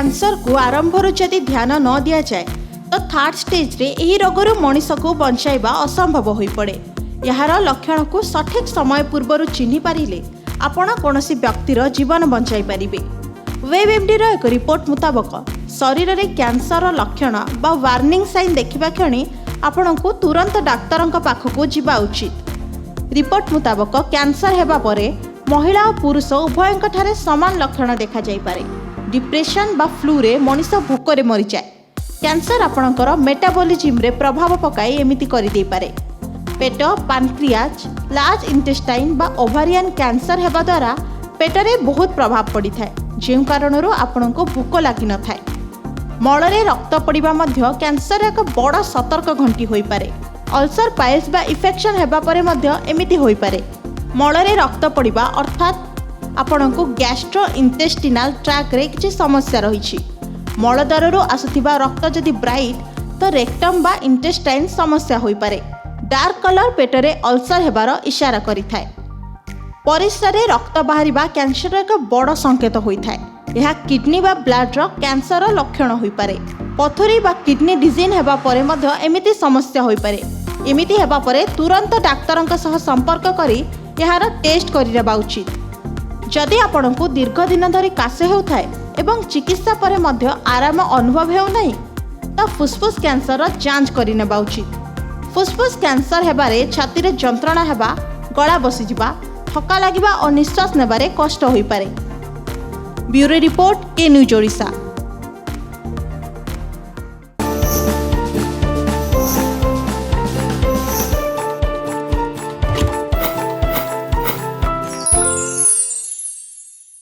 କ୍ୟାନ୍ସରକୁ ଆରମ୍ଭରୁ ଯଦି ଧ୍ୟାନ ନ ଦିଆଯାଏ, ତ ଥାର୍ଡ ଷ୍ଟେଜ୍ରେ ଏହି ରୋଗରୁ ମଣିଷକୁ ବଞ୍ଚାଇବା ଅସମ୍ଭବ ହୋଇପଡ଼େ। ଏହାର ଲକ୍ଷଣକୁ ସଠିକ୍ ସମୟ ପୂର୍ବରୁ ଚିହ୍ନି ପାରିଲେ ଆପଣ କୌଣସି ବ୍ୟକ୍ତିର ଜୀବନ ବଞ୍ଚାଇ ପାରିବେ। ୱେବ୍ ଏମ୍ଡିର ଏକ ରିପୋର୍ଟ ମୁତାବକ, ଶରୀରରେ କ୍ୟାନ୍ସରର ଲକ୍ଷଣ ବା ୱାର୍ଣ୍ଣିଂ ସାଇନ୍ ଦେଖିବା କ୍ଷଣି ଆପଣଙ୍କୁ ତୁରନ୍ତ ଡାକ୍ତରଙ୍କ ପାଖକୁ ଯିବା ଉଚିତ। ରିପୋର୍ଟ ମୁତାବକ, କ୍ୟାନ୍ସର ହେବା ପରେ ମହିଳା ଓ ପୁରୁଷ ଉଭୟଙ୍କଠାରେ ସମାନ ଲକ୍ଷଣ ଦେଖାଯାଇପାରେ। ଡିପ୍ରେସନ୍ ବା ଫ୍ଲୁରେ ମଣିଷ ଭୋକରେ ମରିଯାଏ। କ୍ୟାନ୍ସର ଆପଣଙ୍କର ମେଟାବଲିଜିମ୍ରେ ପ୍ରଭାବ ପକାଇ ଏମିତି କରିଦେଇପାରେ। ପେଟ, ପାନକ୍ରିଆଜ, ଲାର୍ଜ ଇଣ୍ଟେଷ୍ଟାଇନ୍ ବା ଓଭାରିଆନ୍ କ୍ୟାନ୍ସର ହେବା ଦ୍ୱାରା ପେଟରେ ବହୁତ ପ୍ରଭାବ ପଡ଼ିଥାଏ, ଯେଉଁ କାରଣରୁ ଆପଣଙ୍କୁ ଭୋକ ଲାଗିନଥାଏ। ମଳରେ ରକ୍ତ ପଡ଼ିବା ମଧ୍ୟ କ୍ୟାନ୍ସରର ଏକ ବଡ଼ ସତର୍କ ଘଣ୍ଟି ହୋଇପାରେ। ଅଲସର, ପାଇଲ୍ସ ବା ଇନଫେକ୍ସନ୍ ହେବା ପରେ ମଧ୍ୟ ଏମିତି ହୋଇପାରେ। ମଳରେ ରକ୍ତ ପଡ଼ିବା ଅର୍ଥାତ୍ ଆପଣଙ୍କୁ ଗ୍ୟାଷ୍ଟ୍ରୋ ଇଣ୍ଟେଷ୍ଟିନାଲ ଟ୍ରାକ୍ରେ କିଛି ସମସ୍ୟା ରହିଛି। ମଳଦ୍ୱାରରୁ ଆସୁଥିବା ରକ୍ତ ଯଦି ବ୍ରାଇଟ୍, ତ ରେକ୍ଟମ୍ ବା ଇଣ୍ଟେଷ୍ଟାଇନ୍ ସମସ୍ୟା ହୋଇପାରେ। ଡାର୍କ କଲର୍ ପେଟରେ ଅଲସର ହେବାର ଇଶାରା କରିଥାଏ। ପରିସ୍ରାରେ ରକ୍ତ ବାହାରିବା କ୍ୟାନ୍ସରର ଏକ ବଡ଼ ସଂକେତ ହୋଇଥାଏ। ଏହା କିଡନୀ ବା ବ୍ଲାଡର କ୍ୟାନ୍ସରର ଲକ୍ଷଣ ହୋଇପାରେ। ପଥୁରୀ ବା କିଡନୀ ଡିଜିଜ୍ ହେବା ପରେ ମଧ୍ୟ ଏମିତି ସମସ୍ୟା ହୋଇପାରେ। ଏମିତି ହେବା ପରେ ତୁରନ୍ତ ଡାକ୍ତରଙ୍କ ସହ ସମ୍ପର୍କ କରି ଏହାର ଟେଷ୍ଟ କରିନେବା ଉଚିତ। ଯଦି ଆପଣଙ୍କୁ ଦୀର୍ଘ ଦିନ ଧରି କାଶ ହେଉଥାଏ ଏବଂ ଚିକିତ୍ସା ପରେ ମଧ୍ୟ ଆରାମ ଅନୁଭବ ହେଉନାହିଁ, ତ ଫୁସଫୁସ କ୍ୟାନ୍ସରର ଯାଞ୍ଚ କରିନେବା ଉଚିତ। ଫୁସଫୁସ କ୍ୟାନ୍ସର ହେବାରେ ଛାତିରେ ଯନ୍ତ୍ରଣା ହେବା, ଗଳା ବସିଯିବା, ଥକା ଲାଗିବା ଓ ନିଶ୍ୱାସ ନେବାରେ କଷ୍ଟ ହୋଇପାରେ। Bureau report, K news Odisha.